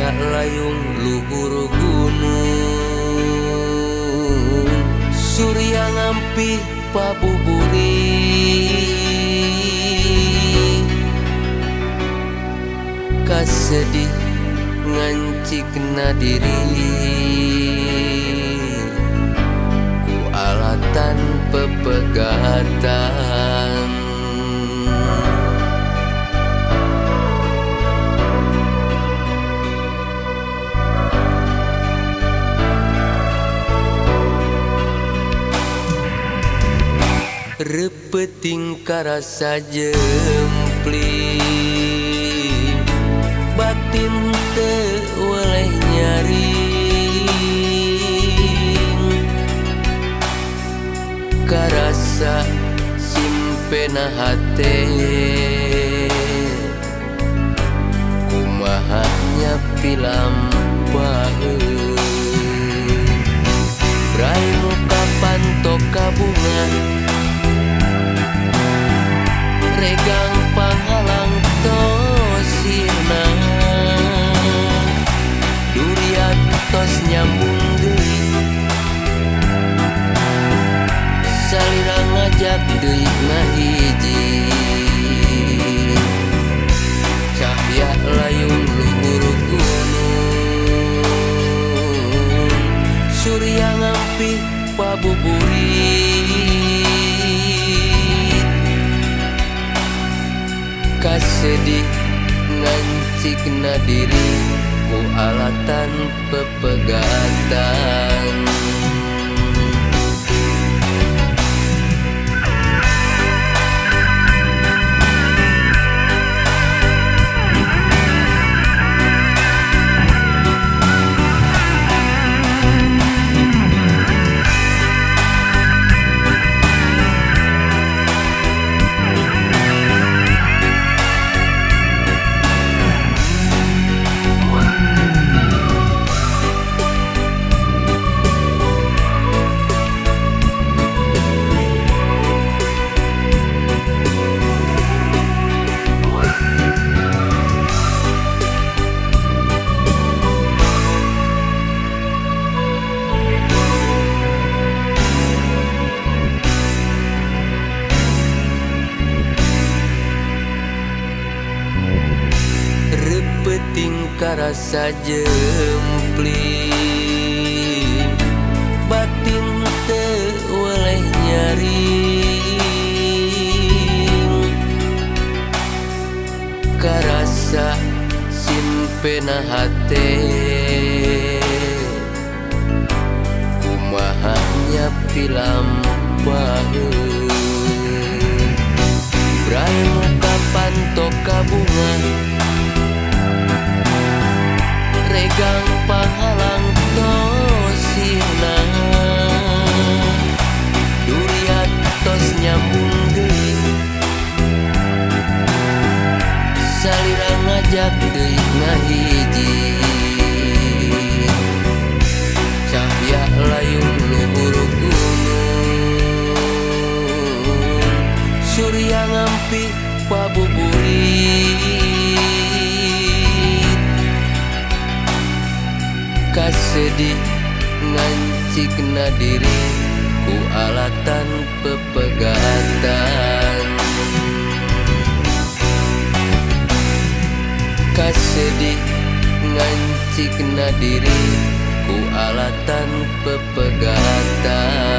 Cahya layung luhur gunung, surya ngampih pabuburi. Kasedih ngancikna diri ku alatan pepegatan. Repeting karasa jempling, batin teu weleh nyaring. Karasa simpena hate, kumaha nya pilampaheun. Brai muka panto ka bunga, regang panghalang tosirna. Duriat tos nyambung deui, salira ngajak deui ngahiji. Cahya layung luhur gunung, surya ngampih pabuburit. Kasedih ngancikna diri ku alatan pepegatan. Repeting karasa jempling, batin teu weleh nyaring. Karasa simpena hate, kumaha nya pilampaheun. Brai muka panto ka bunga, regang panghalang tosirna. Duriat tos nyambung deui, salira ngajak deui ngahiji. Cahya layung luhur gunung, surya ngampih pabuburit. Kasedih ngancikna diri ku alatan pepegatan. Kasedih ngancikna diri ku alatan pepegatan.